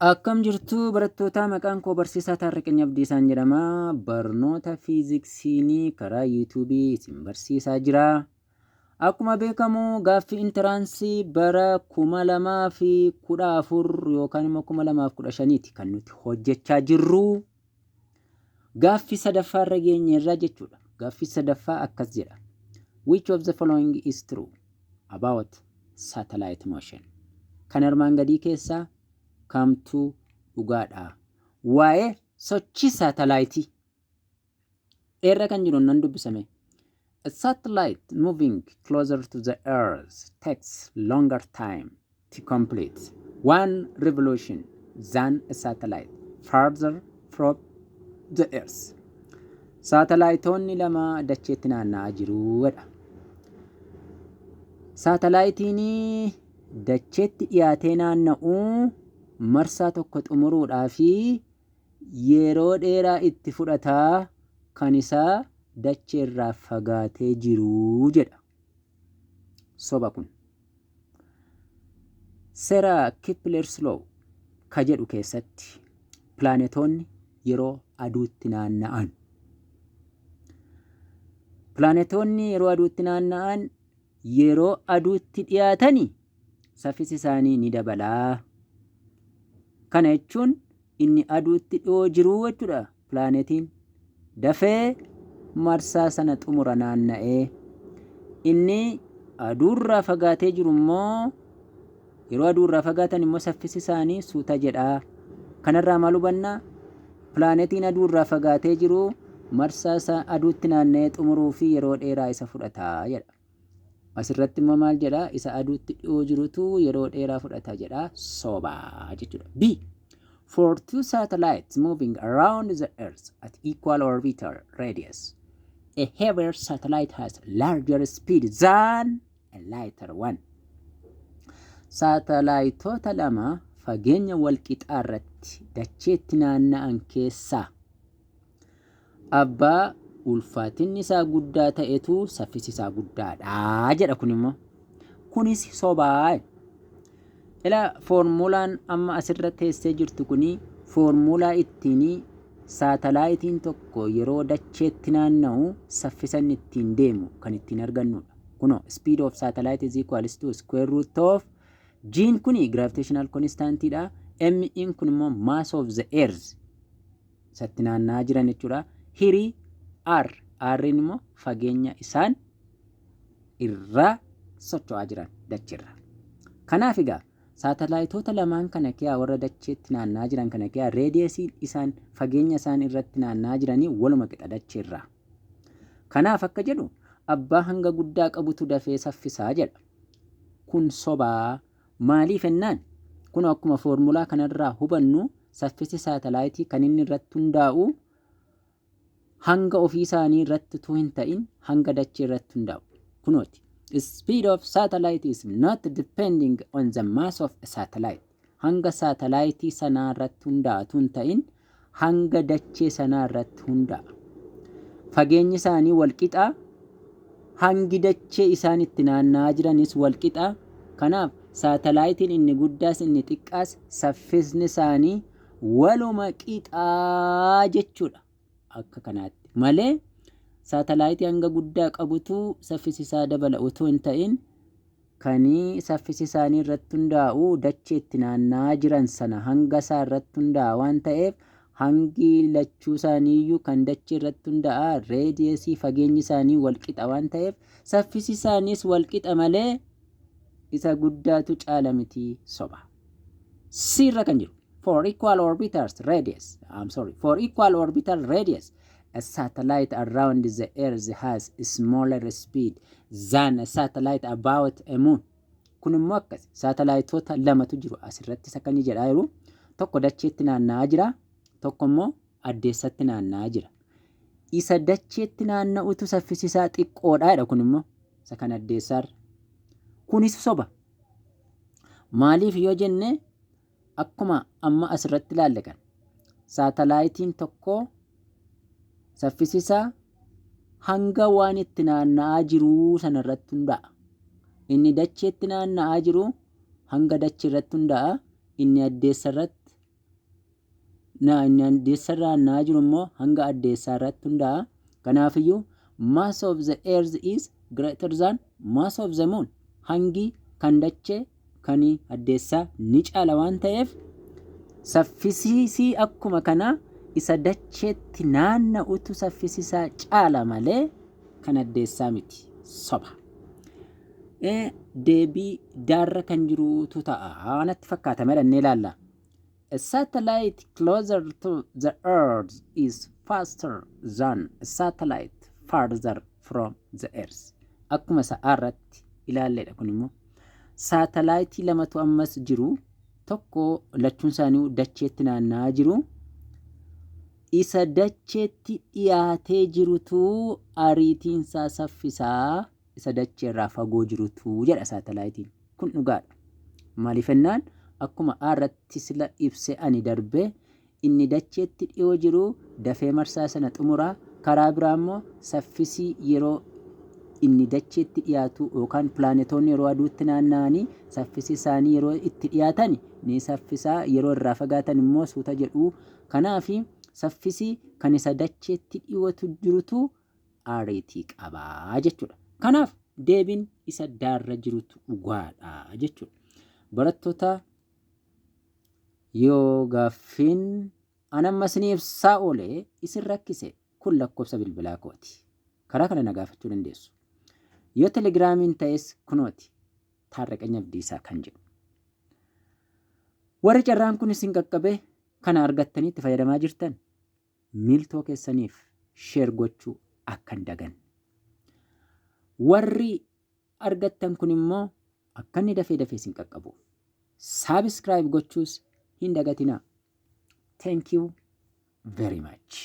Akkam jirtu barattoota? Maqaan koo Barsiisaa Taarriqany Abdiisaan jedhama. Barnoota fiiziksiinii karaa yuutuubii isin barsiisaa jira. Akkuma beekamu gaaffii intiraansii bara 2014 yookaan immoo 2015ti kan nuti hojjechaa jirru. Gaaffii sadaffaa irra geenyeerra jechuudha. Gaaffii sadaffaa akkas jedha. Which of the following is true about satellite motion? Kan armaan gadii keessaa kamtu dhugaadha? Waa'ee sochii saatalaayitii. Eerra kan jiru nan dubbisame. A satellite moving closer to the Earth takes longer time to complete one revolution than a satellite farther from the Earth. Saatalaayitoonni lama dacheetti naanna'aa jiruudha. Saatalaayitiin dacheetti dhiyaatee naanna'u marsaa tokko xumuruudhaa fi yeroo dheeraa itti fudhataa kan isaa dacheerraa fagaatee jiru jedha. Soba kun. Seera Kepler's Law ka jedhu keessatti pilaanetoonni yeroo aduutti naanna'an. Pilaanetoonni yeroo aduutti naanna'an, yeroo aduutti dhiyaatani saffisi isaanii ni dabalaa. Kana jechuun inni aduutti dhiyoo jiru jechuudha. Pilaanetiin dafee marsaa sana xumura naanna'ee. Inni aduurraa fagaatee jiru immoo, yeroo aduurraa fagaatan immoo saffisi isaanii suuta jedha. Kanarraa maal hubannaa? Pilaanetiin aduurraa fagaatee jiru marsaa isaa aduutti naanna'ee xumuruu fi yeroo dheeraa isa fudhata jedha. Asirratti immoo maal jedha? Isa aduutti dhiyoo jirutu yeroo dheeraa fudhata jedha. Sobaa jechuudha. B. For two satellites moving around the Earth at equal orbital radius, a heavier satellite has larger speed than a lighter one. Saatalaayitoota lama fageenya wal qixaa irratti dacheetti naanna'an keessaa abbaa ulfaatinni isaa guddaa ta'etu saffisi isaa guddaadha jedha kun immoo. Kunis sobaa. Ila, foormulaan amma asirra teessee jirtu kuni foormulaa ittiin saatalaayitiin tokko yeroo dacheetti naanna'u saffisa inni ittiin deemu kan ittiin argannudha. Kunoo, speed of satellite is equals to square root of G'n kuni gravitational constantidha. M'in kun immoo mass of the earth isatti naanna'aa jiran jechuudha. Hirii R. R'n immoo fageenya isaan irraa socho'aa jiran dachirra. Kanaaf egaa saatalaayitoota lamaan kana kiyaa, warra dacheetti naanna'aa jiran kana kiyaa, radiusiin isaan fageenya isaan irratti naanna'aa jiranii waluma qixa dacheerraa. Kanaaf akka jedhu abbaa hanga guddaa qabutu dafee saffisaa jedha. Kun sobaa. Maaliif ennaan, kun akkuma foormulaa kanarraa hubannu, saffisi saatalaayitii kan inni irratti hundaa'u hanga ofii isaanii irratti utuu hin ta'in hanga dachee irratti hundaa'u. Kunooti. Speed of satellite is not depending on the mass of a satellite. Hanga saatalaayitii sanaa irratti hundaa'u hin ta'in hanga dachee sanaa irratti hundaa'a. Fageenyi isaanii wal qixa, hangi dachee isaan itti naanna'aa jiranis wal qixa. Kanaaf saatalaayitiin inni guddaas inni xiqqaas saffisni isaanii waluma qixaa jechuudha. Akka kanaatti malee saatalaayitii hanga guddaa qabutu saffisi isaa dabala utuu hin ta'in, kanii saffisi isaanii irratti hundaa'u dachee itti naanna'aa jiran sana hanga isaa irratti hundaa'a waan ta'eef, hangi lachuu isaaniiyyuu kan dachee irratti hundaa'a. Radiusii fageenyi isaanii wal qixa waan ta'eef, saffisi isaaniis wal qixa malee isa guddaatu caala miti, soba. C irra kan jiru, for equal orbiters radius, I'm sorry, for equal orbital radius, a satellite around the Earth has smaller speed than a satellite about a moon. Kun immoo akkas, saatalaayitoota lamatu jiru asirratti isa kan jedhaa jiru. Tokko dacheetti naanna'aa jira, tokko immoo addeessatti naanna'aa jira. Isa dacheetti naanna'utu saffisi isaa xiqqoodha jedha kun immoo isa kan addeessaarra. Kunis soba. Maaliif yoo jenne, akkuma amma asirratti ilaalle kan saatalaayitiin tokko saffisi isaa hanga waan itti naanna'aa jiruu sana irratti hundaa'a. Inni dacheetti naanna'aa jiru hanga dachee irratti hundaa'a. Inni addeessa irratti Addeessarra naanna'aa jiru immoo hanga addeessaa irratti hundaa'a. Kanaafiyyuu mass of the earth is greater than mass of the moon. Hangi kan dachee kan addeessaa ni caala waan ta'eef, saffisiisii akkuma kanaa isa dacheetti naanna'utu saffisisaa caala malee kan addeessaa miti. Soba. Deebii daarra kan jirutu ta'a natti fakkaata madhannee ilaalla. A satellite closer to the earth is faster than a satellite farther from the earth. Akkuma sa'aa irratti ilaalledha kun immoo. Saatalaayitii lamatu ammas jiru. Tokko lachuun isaanii dacheetti naanna'aa jiru. Isa dacheetti dhiyaatee jirutu ariitiinsaa saffisaa isa dacheerraa fagoo jirutu jedha saatalaayitiin. Kun dhugaadha. Maaliif jennaan, akkuma irratti sila ibse ani darbee, inni dacheetti dhiyoo jiru dafee marsaa sana xumuraa. Karaa biraa immoo saffisii yeroo inni dacheetti dhiyaatu yookaan pilaanetoonni yeroo aduutti naanna'anii saffisi isaanii yeroo itti dhiyaatan ni saffisaa, yeroo irraa fagaatan immoo suuta jedhu. Kanaaf saffisi kan isa dacheetti dhiyootu jirutu ariitii qabaa jechuudha. Kanaaf deebiin isa daarra jirutu dhugaadha jechuudha. Barattoota, yoo gaaffiin an amma isinii ibsaa oolee isin rakkise, kun lakkoofsa bilbilaa kooti. Karaa kana na gaafachuu dandeessu. Yoo Telegiraamiin ta'es kunooti, Taarraqanya Abdiisaa kan jedhu. Warri carraan kun isin qaqqabe kana argattanii itti fayyadamaa jirtan, miiltoo keessaniif share gochuu akka hin daganne. Warri argattan kun immoo akka inni dafee dafee isin qaqqabu subscribe gochuus hin dagatinaa. Thank you very much.